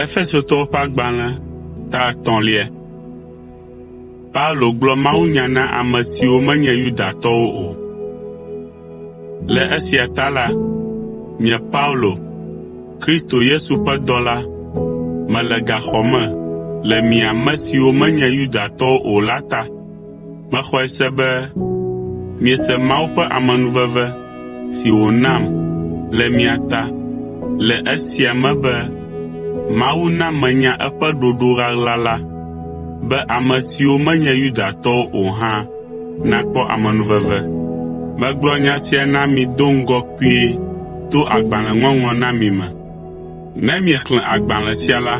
Efesotɔwo ƒe agbalẽ ta etɔ̃lia. Paulo gblɔ mawunya na ame siwo menye Yudatɔwo o. Le esia ta la, nye Paulo, Kristo Yesu ƒe dɔla, mele gaxɔ me le mi ame siwo menye Yudatɔwo o la ta. Mexɔe se be miese Mawu ƒe amenuveve si wònam le mia ta le esia me be Mawu na menya eƒe ɖoɖo ɣaɣla la be ame siwo menye Yudatɔwo o hã nakpɔ amenuveve. Megblɔ nya sia na mi do ŋgɔ kpuie to agbalẽŋɔŋlɔ na mi me. Ne miexlẽ agbalẽ sia la,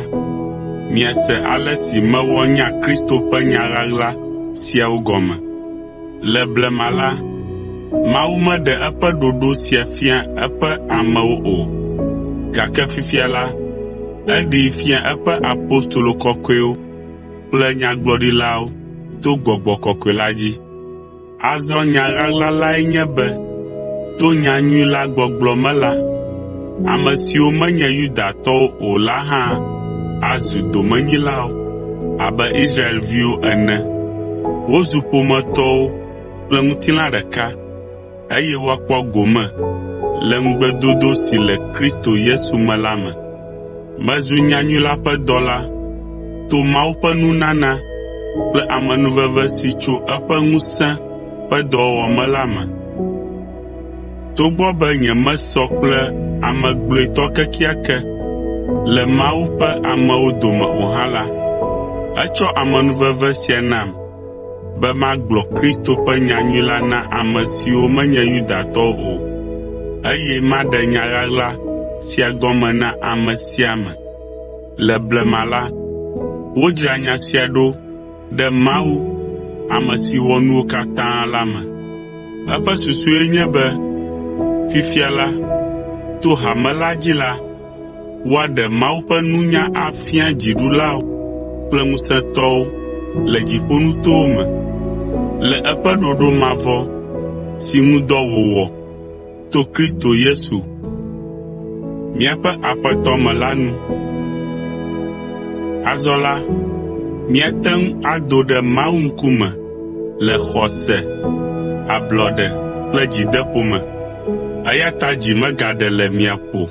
miase ale si mewɔ nya Kristo ƒe nya ɣaɣla siawo gɔme. Le blema la, Mawu meɖe eƒe ɖoɖo sia fia eƒe amewo o, gake fifia la, eɖee fia eƒe apostolo kɔkɔewo kple nyagblɔɖilawo to Gbɔgbɔ Kɔkɔe la dzi. Azɔ nya ɣaɣla lae nye be to nyanyui la gbɔgblɔ me la, ame siwo menye Yudatɔwo o la hã azu domenyilawo abe Israelviwo ene. Wozu ƒometɔwo kple ŋutilã ɖeka, eye woakpɔ gome le ŋugbedodo si le Kristo Yesu me la me. Mezu nyanyui la ƒe dɔla to Mawu ƒe nunana kple amenuveve si tso eƒe ŋusẽ ƒe dɔwɔwɔ me la me. Togbɔ be nyemesɔ kple ame gblɔetɔ kekeake le Mawu ƒe amewo dome o hã la, etsɔ amenuveve sia nam be magblɔ Kristo ƒe nyanyui la na ame siwo menye Yudatɔwo o, eye maɖe nya ɣaɣla sia gɔme na ame sia ame. Le blema la, wodzra nya sia ɖo ɖe Mawu, ame si wɔ nuwo katã la me. Eƒe susue nye be fifia la, to hame la dzi la, woaɖe Mawu ƒe nunya afia dziɖulawo kple ŋusẽtɔwo le dziƒonutowo me, le eƒe ɖoɖo mavɔ si ŋu dɔ wòwɔ to Kristo Yesu, míaƒe Aƒetɔ me la nu. Azɔ la, míate ŋu ado ɖe Mawu ŋkume le xɔse, ablɔɖe kple dzideƒo me. Eya ta dzi megaɖe le mia ƒo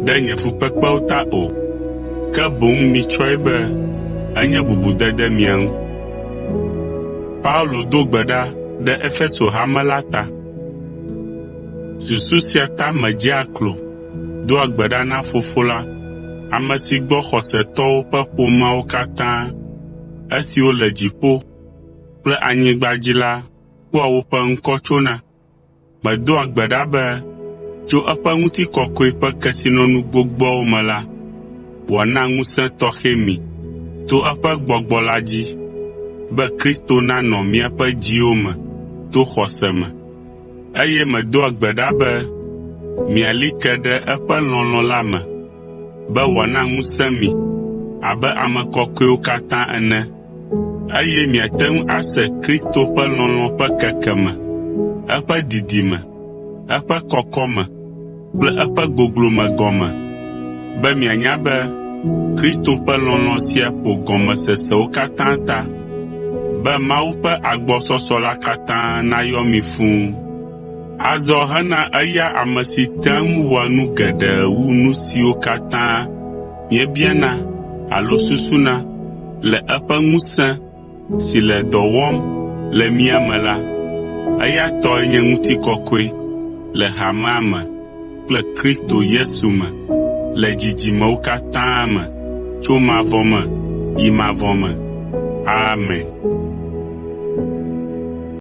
ɖe nye fukpekpewo ta o, ke boŋ mitsɔe be enye bubudede mia ŋu. Paulo do gbe ɖa ɖe Efeso hame la ta. Susu sia ta medzea klo doa gbe ɖa na Fofo la, ame si gbɔ xɔsetɔwo ƒe ƒomeawo katã, esiwo le dziƒo kple anyigba dzi la kpɔa woƒe ŋkɔ tsona. Medoa gbe ɖa be tso eƒe ŋutikɔkɔe ƒe kesinɔnu gbogboawo me la, wòana ŋusẽ tɔxɛ mi to eƒe Gbɔgbɔ la dzi, be Kristo nanɔ miaƒe dziwo me to xɔse me. Eye medoa gbe ɖa be miali ke ɖe eƒe lɔlɔ̃ la me, be wòana ŋusẽ mi abe ame kɔkɔewo katã ene, eye miate ŋu ase Kristo ƒe lɔlɔ̃ ƒe kekeme, eƒe didime, eƒe kɔkɔme kple eƒe goglome gɔme, be mianya be Kristo ƒe lɔlɔ̃ sia ƒo gɔmesesewo katã ta, be Mawu ƒe agbɔsɔsɔ la katã nayɔ mi fũu. Azɔ hena eya ame si tea ŋu wɔa nu geɖe wu nu siwo katã míebiana alo susuna le eƒe ŋusẽ si le dɔ wɔm le mía me la, eya tɔe nye ŋutikɔkɔe le hamea me kple Kristo Yesu me le dzidzimewo katã me tso mavɔ me yi mavɔ me. Amen.